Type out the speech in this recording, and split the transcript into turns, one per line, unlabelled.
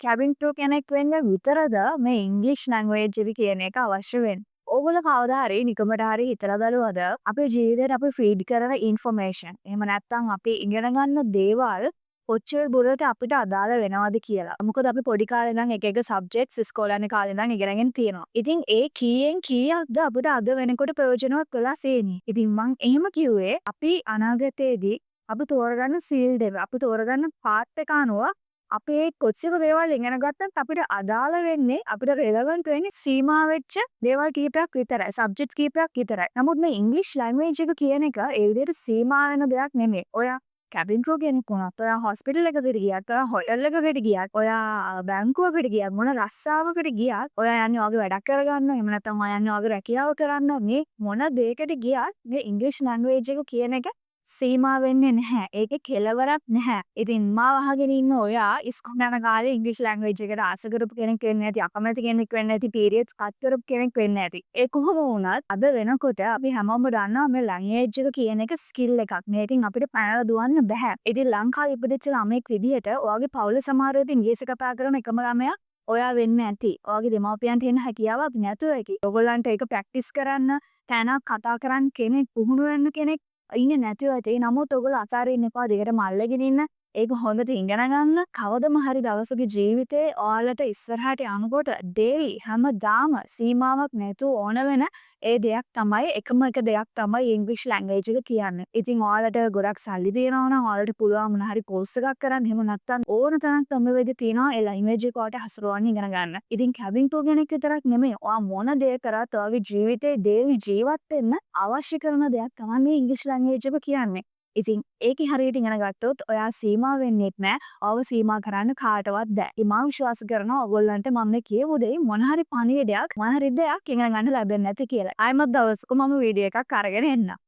Cabin crew කෙනෙක් වෙන්න විතරද මේ ඉංග්‍රීසි ලැන්ග්වේජ් එක කියන එක අවශ්‍ය වෙන්නේ? ඕගොල්ලෝ කවදා හරි නිකමට හරි හිතලා බැලුවද, අපේ ජීවිතේට අපි ෆීඩ් කරන ඉන්ෆර්මේෂන්, එහෙම නැත්නම් අපි ඉගෙන ගන්න දේවල් කොච්චර දුරට අපිට අදාළ වෙනවද කියලා? මොකද අපි පොඩි කාලේ ඉඳන් එක එක සබ්ජෙක්ට්ස් ඉස්කෝලේ යන කාලේ ඉඳන් ඉගෙනගෙන තියෙනවා. ඉතින් ඒ කීයෙන් කීයක්ද අපිට අද වෙනකොට ප්‍රයෝජනවත් වෙලා තියෙන්නේ? ඉතින් මං එහෙම කිව්වේ, අපි අනාගතයේදී අපි තෝරගන්න ෆීල්ඩ් එක, අපි තෝරගන්න පාත් එක අනුව අපි ඒ කොච්චර දේවල් ඉගෙන ගත්තත් අපිට අදාළ වෙන්නේ, අපිට රෙලවන්ට් වෙන්නේ සීමා වෙච්ච දේවල් කීපයක් විතරයි. සබ්ජෙක්ට්ස් කීපයක් විතරයි. නමුත් මේ ඉංග්‍රීසි ලැන්ග්වේජ් එක කියන එක ඒ විදිහට සීමා වෙන දෙයක් නෙමෙයි. ඔයා කැබින් ක්‍රූ කෙනෙක් වුණත්, ඔයා හොස්පිටල් එකකට ගියත්, ඔයා හොටල් එකකට ගියත්, ඔයා බැංකුවකට ගියත්, මොන රස්සාවකට ගියත්, ඔයා යන්නේ ඔයාගේ වැඩක් කරගන්න, එහෙම නැත්නම් ඔයා යන්නේ ඔයාගේ රැකියාව කරන්න, මේ මොන දෙයකට ගියත් මේ ඉංග්‍රීසි ලැන්ග්වේජ් එක කියන එක සීමා වෙන්නේ නැහැ. ඒකේ කෙලවරක් නැහැ. ඉතින් මාව අහගෙන ඉන්න ඔයා ඉස්කෝලේ යන කාලේ ඉංග්‍රීසි ලැන්ග්වේජ් එකට ආස කරපු කෙනෙක් වෙන්න ඇති, අකමැති කෙනෙක් වෙන්න ඇති, පීරියඩ්ස් කට් කරපු කෙනෙක් වෙන්න ඇති. ඒ කොහොම වුණත් අද වෙනකොට අපි හැමෝම දන්නවා මේ ලැන්ග්වේජ් එක කියන එක ස්කිල් එකක්. මේකෙන් අපිට පැනලා දුවන්න බැහැ. ඉතින් ලංකාවේ ඉපදිච්ච ළමයෙක් විදිහට ඔයාගේ පවුලේ සමහර වෙලාවට ඉංග්‍රීසි කතා කරන එකම ළමයා ඔයා වෙන්න ඇති. ඔයාගේ දෙමව්පියන්ට එහෙම හැකියාවක් නැතුව ඇති. ඔයගොල්ලන්ට ඒක ප්‍රැක්ටිස් කරන්න තැනක්, කතා කරන්න කෙනෙක්, පුහුණු වෙන්න කෙනෙක් ඉන්නේ නැතුව ඇති. නමුත් ඔයගොල්ලෝ අතාරින්න එපා. දිගටම අල්ලගෙන ඉන්න. ඒක හොඳට ඉගෙන ගන්න. කවදම හරි දවසක ජීවිතේ ඔයාලට ඉස්සරහට යනකොට ඩේලි හැමදාම සීමාවක් නැතුව ඕන වෙන ඒ දෙයක් තමයි, එකම එක දෙයක් තමයි ඉංග්‍රීසි ලැන්ග්වේජ් එක කියන්නේ. ඉතින් ඔයාලට ගොඩක් සල්ලි තියෙනවා නම් ඔයාලට පුළුවන් මොන හරි කෝස් එකක් කරන්න. එහෙම නැත්නම් ඕන තරම් ක්‍රමවේද තියෙනවා ඒ ලැන්ග්වේජ් එක ඔයාලට හසුරවන්න, ඉගෙන ගන්න. ඉතින් කැබින් ක්‍රූ කෙනෙක් විතරක් නෙමෙයි, ඔයා මොන දේ කරත් ඔයාගේ ජීවිතේ ඩේලි ජීවත් වෙන්න අවශ්‍ය කරන දෙයක් තමයි මේ ඉංග්‍රීසි ලැන්ග්වේජ් එක කියන්නේ. ඉතින් ඒකේ හරියට ඉගෙන ගත්තොත් ඔයා සීමා වෙන්නෙත් නෑ. ඔයාව සීමා කරන්න කාටවත් බෑ. ඉතින් මම විශ්වාස කරනවා ඔයගොල්ලන්ට මම මේ කියපු දේ මොන හරි පණිවිඩයක්, මොන හරි දෙයක් ඉගෙන ගන්න ලැබෙන්න ඇති කියලා. ආයෙමත් දවසක මම වීඩියෝ එකක් අරගෙන එන්නම්.